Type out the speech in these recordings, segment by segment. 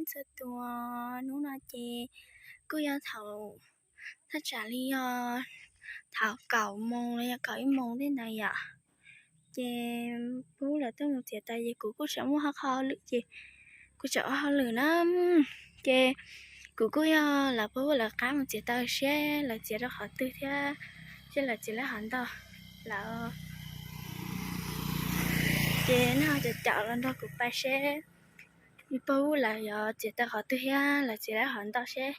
txhua tus, hnub no ces kuj yog thaum thaj tsam li yog thaum kaum moos los yog kaum ib moos tej ntawd yom. Ces pog Hub lawv tuaj mus txiav taws ces kuv kuj tseem muaj qhov hauj lwm ces kuv tseem ua hauj lwm na. Ces kuv kuj yog lawv pog Hub lawv qab mus txiav taws seb lawv txiav rau qhov twg thiab seb lawv txiav lawv hov ntau lawm. Ces nej ho caum caum los nrog kuv pais seb pog Hub lawv yuav txiav taws qhov twg thiab lawv txiav lawv hov ntau seb,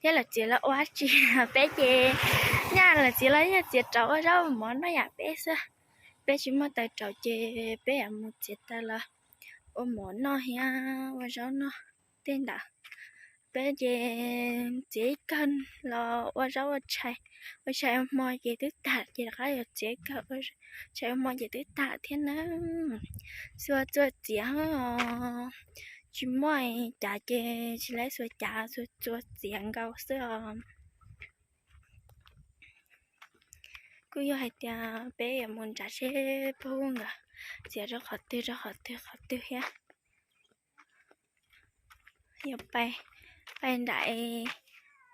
thiab lawv txiav los ua dab tsi. Peb ces nyaj lawv txiav los yog txiav rau ua zaub ua mov noj yam peb xwb. Peb tsis muaj taws rau ces peb yuav mus txiav taws los ua mov noj thiab ua zaub noj tej ntawd. Peb ces txiav ib kawg los ua zaub ua tshais, ua tshais ua hmo ces twb tag ces rov qab yuav txiav ib kawg, tshais ua hmo ces twb tag thiab na. Xuas txuas txiav os, tsis muaj cav ces tsis laib xuas cav, xuas txuas txiav nkaus xwb os. Kuj yog hais tias peb yuav mus nrad seb pog Hub nkawd txiav rau qhov twg rau qhov twg qhov twg thiab. Yog pais, pais nram,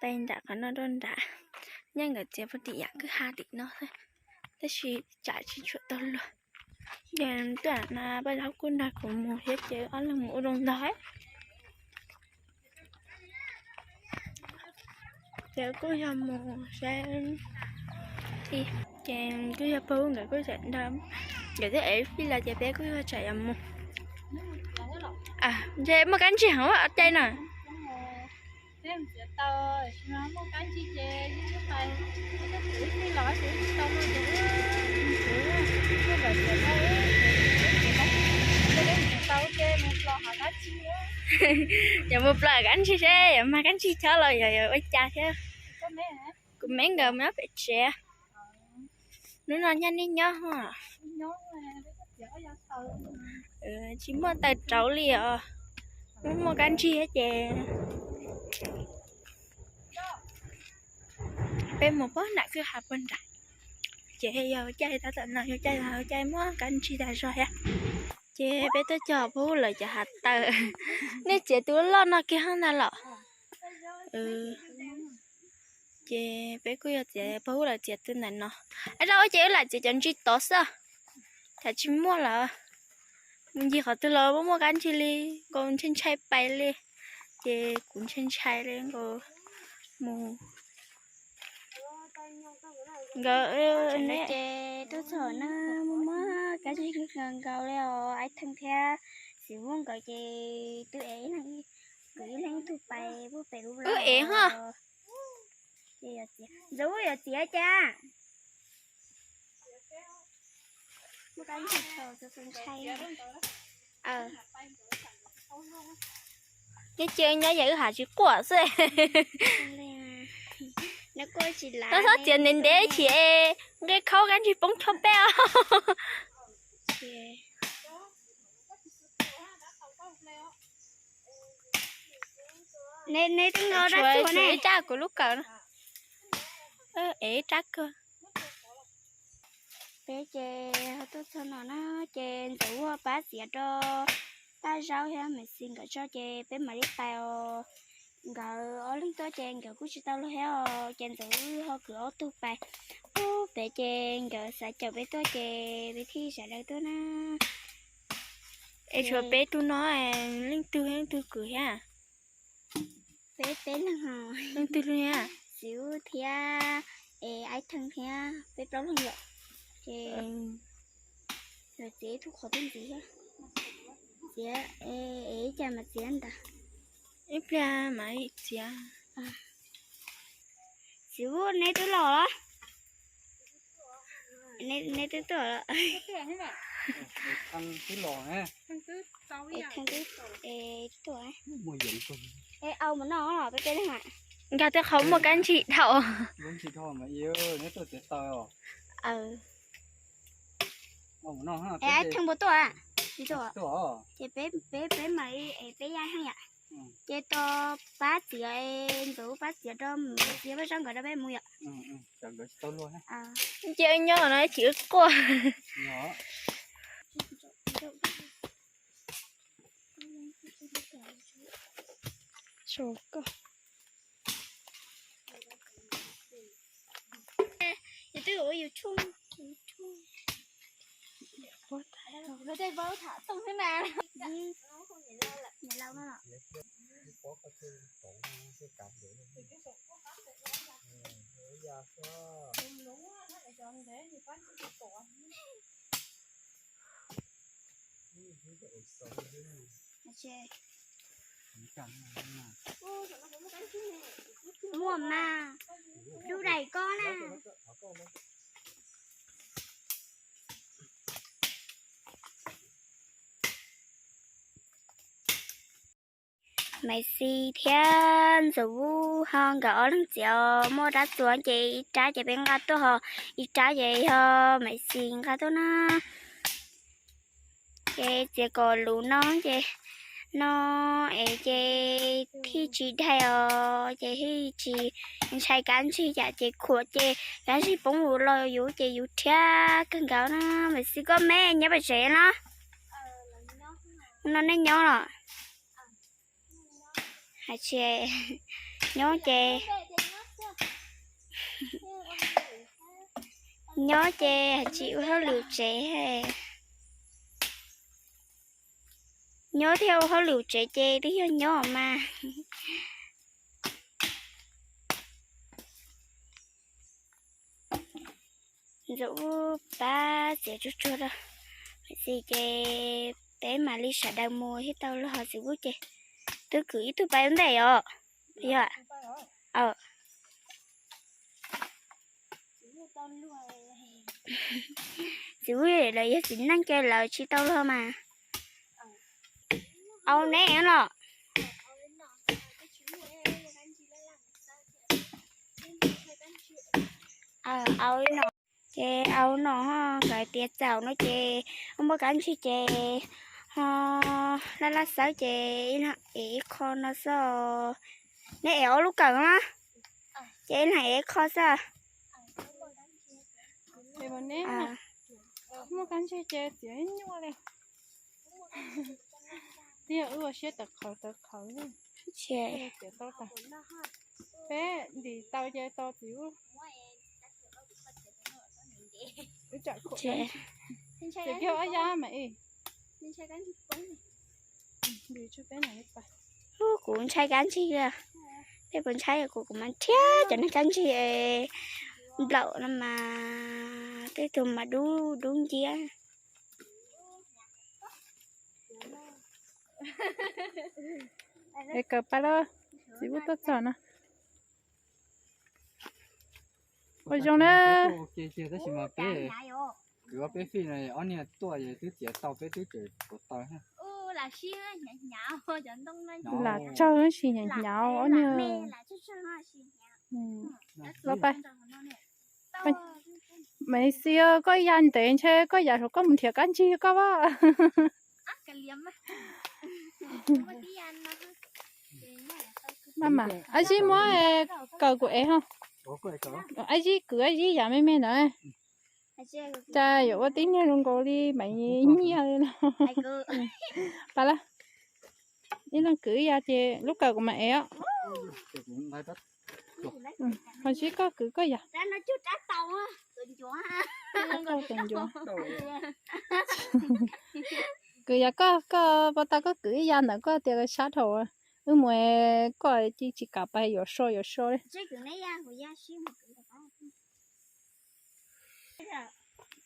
pais nram qhov no rau nrad. Nyaj nkawd txiav puag tim yam kwj ha tim no xwb, tab sis tsam tsis tshua tau luag. Ces tuaj na, Paj Zaub kuj nrog kuv mus thiab ces ob leeg mus ua zoo ntog. Ces kuj yog mus seb, ces kuj yog pog nkawd kuj tseem nrog nkawd twb ev fij los ces peb kuj yog tsam yuav mus. Ntshe muaj kab ntsig heev ua cai na. Yuav mus plos kab ntsig seb yuav mag kab ntsig chob los yog yuav ua cas thiab. Kuv me nkawd nyob pem tsev. Hnub no nyaj nej nyob. Tsis muaj taws rauv li os. Muaj muaj kab ntsig ces peb mus pog nram kwj ha puag nrad. Ces yog caij tab tom no yog caij, yog caij muaj kab ntsig tas zog thiab. Ces peb tuaj cog pog lawv cov hav taws. Nej txiav tus loj no kiag hab ntag los? Ces peb kuj yog txiav pog lawv txiav twg ntawm no. Ab, zaj ua ces wb lam txiav cov ntsis tod xwb. Tham tsis muaj lawm. Mus ncig qhov twg los muaj muaj kab ntsig li, nkaus ntshai ntshai pais li. Ces kuv ntshai ntshai li nkaus mus. Nkawd ces tuaj txog na, muaj muaj kab ntsig nkaus li os, Aib Theej thiab Xim Vuj nkawd ces twb ev, nkawd ib leeg ib tug pais puag pem lub los. Ces Ntxawm Vuj yuav txiav cas. Neb cia nyob yam wb hav tsis quaj xwb. Txhob txiav ntev ntev chim es nqe khaub kab ntsig poob chob peb os. Neb twb nqa rab tsuag ne, rab kuv lub kawm no. Es rab kawg. Peb ces tuaj txog no na, ces Ntxawm Vuj pab txiav rau Paj Zaub thiab Maiv Xis nkawd tso ces peb mam li pais os. Nkawd ob leeg tuaj ces nkawd kuj tsis tau luag thiab os, ces Ntxawm Vuj ho kwv ob tug pais. Ub, peb ces nkawd xav caum peb tuaj ces peb thiaj sawv daws tuaj na. Es tshuav peb tug no, leej twg leej twg kwv thiab? Peb peb leeg os. Leej twg thiab? Xim Vuj thiab, es Aib Theej thiab, peb plaub leeg yom. Ces txiav ib tug qhov twg ntxiv thiab. Txiav, es ib cas mas txiav ntawd. Ib pliag mam txiav. Xim Vuj, neb twb los los? Neb twb tuaj los? Es Theej twb, es tuaj. Es au mus noj los peb peb leeg a? Nkag tej qhov muaj kab ntsig dhau. Es Theej puas tuaj? Tsis tuaj. Ces peb, peb, peb mam li es peb ya heej yam. Ces tos pab txiav, Ntxawm pab txiav rau, txiav Paj Zaub nkawd rau peb mus yom. Ces nyob no tsis quaj. Koj, yus twb ua yus tshuaj, yus tshuaj. Muaj mas, dub daim koj na. Maiv Xis thiab Ntxawm Vub ho nkawd ob leeg txiv os, muaj rab txuas ces ib rab ces peb nqa tuaj, ho ib rab ces yog Maiv Xis nqa tuaj na. Ces txiav kom luv no ces, no es ces thiaj tsis dai os, ces thiaj tsis ntshai kab ntsig yam ces khuam ces kab ntsig poob los yus ces yus rhiab kawg nkaus na. Maiv Xis koj me nyob pem tsev no? No nej nyob los? Hais tsis nyob ces, nyob ces hais tsis ua hauj lwm tsev. Nyob thiab ua hauj lwm tsev ces twb yog nyob mas. Ntxawm Vub pab txiav tsuag tsuag rau Maiv Xis ces peb mam li sawv daws mus thiaj tau los. Ntxawm Vub ces twb kwv ib tug pais ua ntej os. Yog, Ntxawm Vub lawv yog txiv neej ces lawv tsis tau los mas. Au neb los. Au no, ces au no ho nkawd tias txaus no ces muaj kab ntsig ces ho laj laj xawb ces ib leeg ev ib qho no xwb. Neb ev ob lub kawm na, ces ib leeg ev ib qho xwb. Muaj kab ntsig ces txiav nyuaj li. Twb yog wb ua siab tawv qhawv tawv qhawv. Peb ntim tau ces tau txiv. Wb tsam khuam, txiav kiag ob yab mas ib. Kuv ntshai kab ntsig, peb puas ntshai? Kuv, kuv mas nrhiav cov neeg kab ntsig nplaum no mas tej tug mas dub dub nciab. Es kawm pab lawm, txiv Vub tuaj txog no. Ua zoo na. Tab sis mas peb, kwv ob peb fij no ob niag tuaj twb txiav tau peb twb tseem tuav tau. Lam tsawg tab sis hnyav hnyav ob niag. Los pais. Maiv Xis, koj ya ntev ntshe koj yam saum koj mus nrhiav kab ntsig koj vaj. Maj mam, Ab Zib muab kawm kuv ev ho. Ab Zib kwv Ab Zib yam me me ntawd. Cas yuav ua tib niag zoo nkaus li Maiv Nyiaj li no. Pab lawm, ib leeg kwv ib yam ces lub kawm kuv mam ev os. Ho Zib koj kwv koj yam. Kwv yam koj, koj puas tau koj kwv ib yam ntawd koj tias sab dhau. Wb mus koj cia tsis kam pais yuav so yuav so li.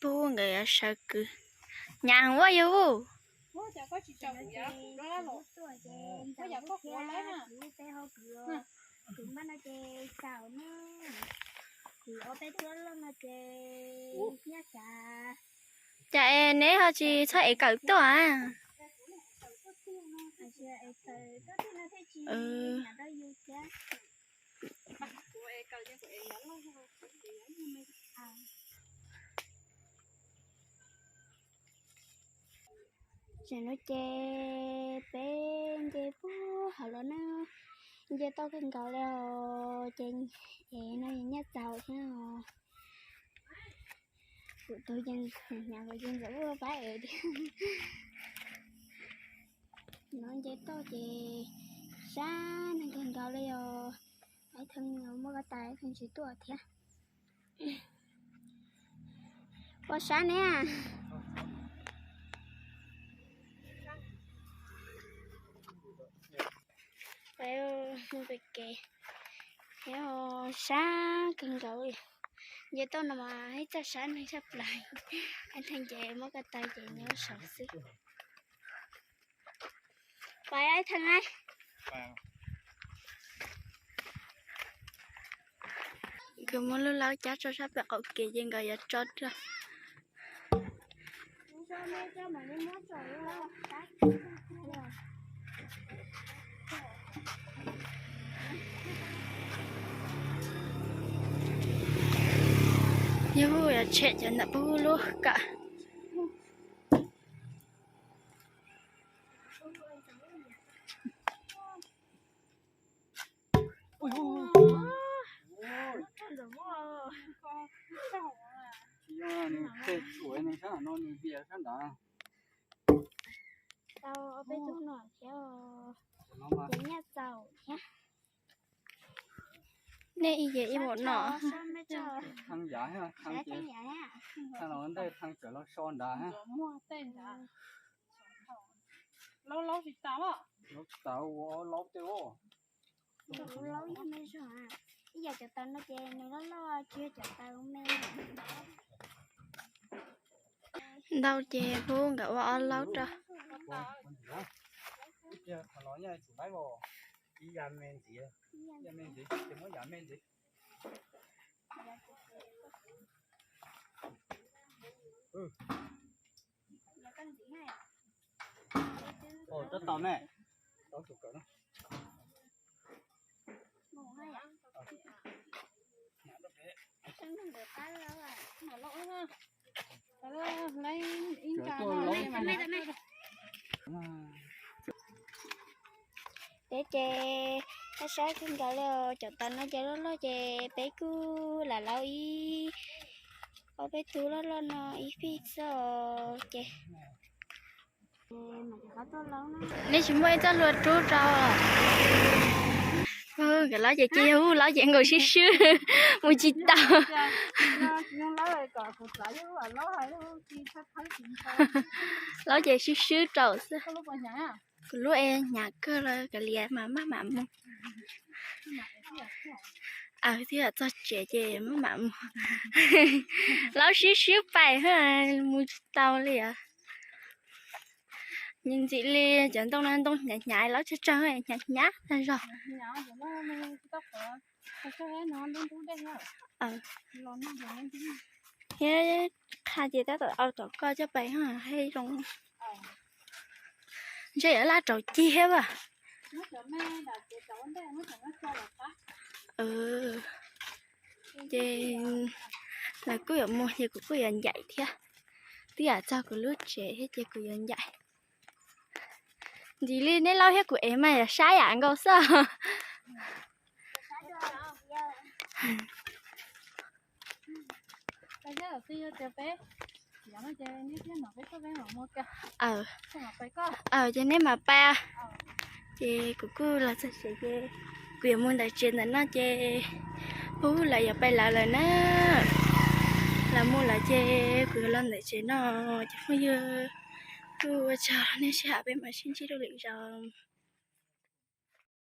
Pub nkawd yuav sawv kwv. Nyam ua yus. Cas es neb ho tsis txhob ev kawm tuaj a? Tam no ces peb nce puag hauv los na, nce toj kawg nkaus li os, ces es no nyiaj txaus thiab os. Kuv tus ces hnyav hnyav ces Ntxawm Vub pab ev tiag. No nce toj ces Sab neeg kawg nkaus li os. Ib theem muaj ko taw ib theem tsis tuaj thiab. Ua sab ne. Peb mus pem kev thiab, sab kawg nkaus li. Nce tuaj no mas ib txoj sab neeg tshaj plaws. Ib theem ces muaj ko taw ces nyob saud xwb. Pais ib theem. Nkawd muab lub laub cab tso sab pem qaum kev ces nkawd yuav tso rau. Yog yuav tshem cov ntawm pub lub kawm. Tsis yog nws tej tsuam nws sab no nws vias sab nrad. Tau ob peb tug no thiab. Ces nyaj txaus thiab. Nej ib yam ib muam no. Thaj yav, thaj no ntej thaj kawm los so nrad. Laub tsis tas, laub tsis tas ua laub tej. Laub yog me zog, ib yam cov taws no ces nws loj loj tsis yog cov taws me. Ntau ces pub nkawd ua ob laub rau. Tab tom ne. Peb ces sab sab kawg nkaus li, cov taws no ces loj loj ces peb kuj lam laub ib ob peb tug loj loj no ib fij xwb ces. Nej tsis muaj ib txoj hlua rub rau. Nkawd laub ces cia yog laub ces nkaus swb swb mus tsis tau. Laub ces swb swb rau xwb. Kuv lub es hnyav kawg los kav liam mas maj mam mus. Aws, twb yog txog tsev ces maj mam mus. Laub swb swb pais mus tsis tau li os. Ntxim li cov ntoo no ntoo hnyav hnyav, laub tsawg tsawg hnyav hnyav tag zog. Thiab qha ces tab tom au tom koj coj pais haj zoo. Ntshe yuav laj raus cig thiab as. Ces lawv kuj yuav mus ces kuv kuj yuav ncaim thiab. Twb yam txog kuv lub tsev thiab ces kuv yuav ncaim. Ntxim li neb laub thiab kuv ev mas yog sab yam nkaus xwb. Aws, ces neb mam pais. Ces kuv kuj los txog tsev ces kuv yuav mus ntawm tsev ntawm no ces pub lawv yuav pais lawv lawm na. Lawv mus lawm ces kuv yuav los ntawm tsev no. Ces phooj ywg, kuj ua tsaug nej sib tham, peb mam sib ntsib dua lwm zaus.